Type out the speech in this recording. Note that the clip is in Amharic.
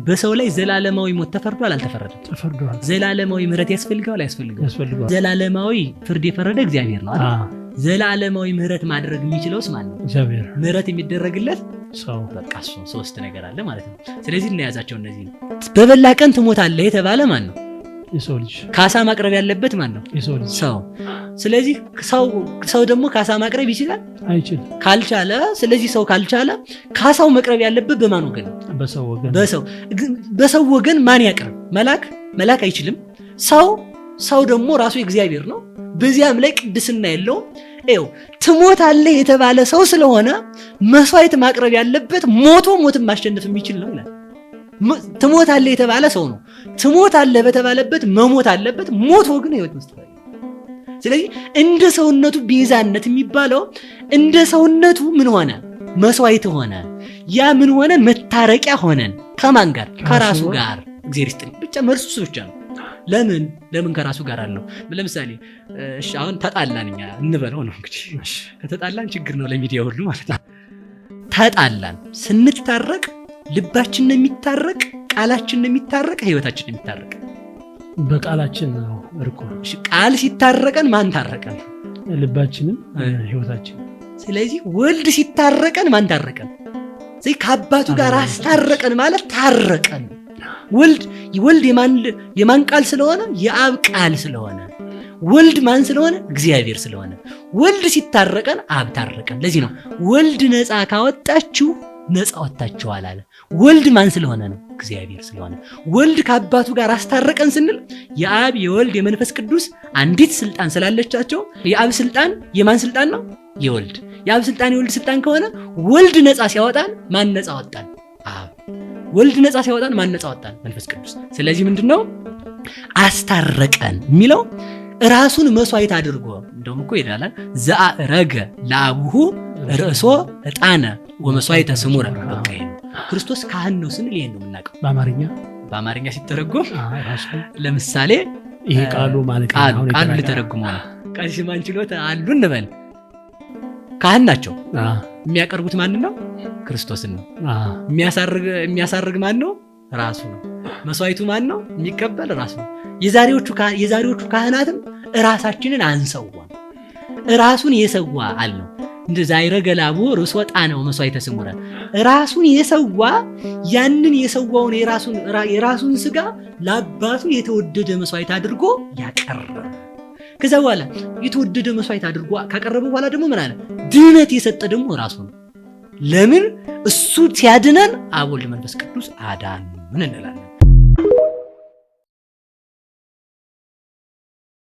በሰው ላይ ዘላለማዊ ሞት ተፈርዷል አልተፈረደም? ተፈርዷል። ዘላለማዊ ምህረት ያስፈልገዋል አያስፈልገውም? ያስፈልገዋል። ዘላለማዊ ፍርድ የፈረደ እግዚአብሔር ነው አይደል? ዘላለማዊ ምህረት ማድረግ የሚችለውስ ማን ነው? እግዚአብሔር። ምህረት የሚደረግለት ሰው። በቃ እሱ ሶስት ነገር አለ ማለት ነው። ስለዚህ እናያዛቸው እነዚህ ነው። በበላ ቀን ትሞታለህ የተባለ ማን ነው? የሰው ልጅ። ካሳ ማቅረብ ያለበት ማን ነው? የሰው ልጅ። ሰው። ስለዚህ ሰው ደግሞ ካሳ ማቅረብ ይችላል? አይችልም። ካልቻለ፣ ስለዚህ ሰው ካልቻለ ካሳው መቅረብ ያለበት በማን ወገን ነው? በሰው ወገን። በሰው ወገን ማን ያቅርብ? መልአክ? መልአክ አይችልም። ሰው ደግሞ ራሱ እግዚአብሔር ነው። በዚያም ላይ ቅድስና የለውም። ይኸው ትሞታለህ የተባለ ሰው ስለሆነ መስዋዕት ማቅረብ ያለበት ሞቶ ሞትን ማሸነፍ የሚችል ነው ይላል። ትሞታለህ የተባለ ሰው ነው። ትሞታለህ በተባለበት መሞት አለበት። ሞቶ ግን ህይወት መስጠት አለበት። ስለዚህ እንደ ሰውነቱ ቤዛነት የሚባለው እንደ ሰውነቱ ምን ሆነ? መስዋዕት ሆነ። ያ ምን ሆነ? መታረቂያ ሆነን። ከማን ጋር? ከራሱ ጋር። እግዚአብሔር ይስጥልኝ። ብቻ መልሱ እሱ ብቻ ነው። ለምን ከራሱ ጋር አለው? ለምሳሌ እሺ አሁን ተጣላን እኛ እንበለው ነው እንግዲህ። ከተጣላን ችግር ነው ለሚዲያ ሁሉ ማለት ነው። ተጣላን፣ ስንታረቅ ልባችን ነው የሚታረቅ፣ ቃላችን ነው የሚታረቅ፣ ህይወታችን ነው የሚታረቅ። በቃላችን ነው እርቁ። እሺ ቃል ሲታረቀን ማን ታረቀን? ልባችንም ህይወታችን። ስለዚህ ወልድ ሲታረቀን ማን ታረቀን? ስለዚህ ከአባቱ ጋር አስታረቀን ማለት ታረቀን። ወልድ የማን ቃል ስለሆነ? የአብ ቃል ስለሆነ። ወልድ ማን ስለሆነ? እግዚአብሔር ስለሆነ። ወልድ ሲታረቀን አብ ታረቀን። ለዚህ ነው ወልድ ነፃ ካወጣችሁ ነፃ ወጥታችኋል አለ። ወልድ ማን ስለሆነ ነው? እግዚአብሔር ስለሆነ። ወልድ ከአባቱ ጋር አስታረቀን ስንል የአብ የወልድ የመንፈስ ቅዱስ አንዲት ስልጣን ስላለቻቸው የአብ ስልጣን የማን ስልጣን ነው? የወልድ። የአብ ስልጣን የወልድ ስልጣን ከሆነ ወልድ ነፃ ሲያወጣን ማን ነፃ ወጣን? አብ። ወልድ ነፃ ሲያወጣን ማን ነፃ ወጣን? መንፈስ ቅዱስ። ስለዚህ ምንድነው አስታረቀን የሚለው? ራሱን መስዋዕት አድርጎ፣ እንደውም እኮ ይላል ዘአረገ ለአቡሁ ርእሶ ዕጣነ ወመስዋዕተ ስሙረ። በቃ ይሄ ነው። ክርስቶስ ካህን ነው ስንል ይሄን ነው የምናውቀው። በአማርኛ በአማርኛ ሲተረጎም ራሱ ለምሳሌ ይሄ ቃሉ ማለት ነው። ቃሉ ቃሉ ልተረጉመው ነው። ቀሲስ ማንችሎት አሉ እንበል፣ ካህን ናቸው። የሚያቀርቡት ማን ነው? ክርስቶስን ነው። የሚያሳርግ ማን ነው? ራሱ ነው። መስዋዕቱ ማን ነው? የሚቀበል ራሱ ነው። የዛሬዎቹ ካህናትም ራሳችንን አንሰዋም፣ ራሱን የሰዋ አልነው። እንደ ዛይረገ ላቡ ርእሶ ጣነው መስዋዕተ ስሙረ፣ ራሱን የሰዋ ያንን የሰዋውን የራሱን ስጋ ለአባቱ የተወደደ መስዋዕት አድርጎ ያቀረበ። ከዛ በኋላ የተወደደ መስዋዕት አድርጎ ካቀረበ በኋላ ደግሞ ምን አለ? ድነት የሰጠ ደግሞ ራሱ ነው። ለምን? እሱ ሲያድነን አብ ወልድ መንፈስ ቅዱስ አዳኑን እንላለን።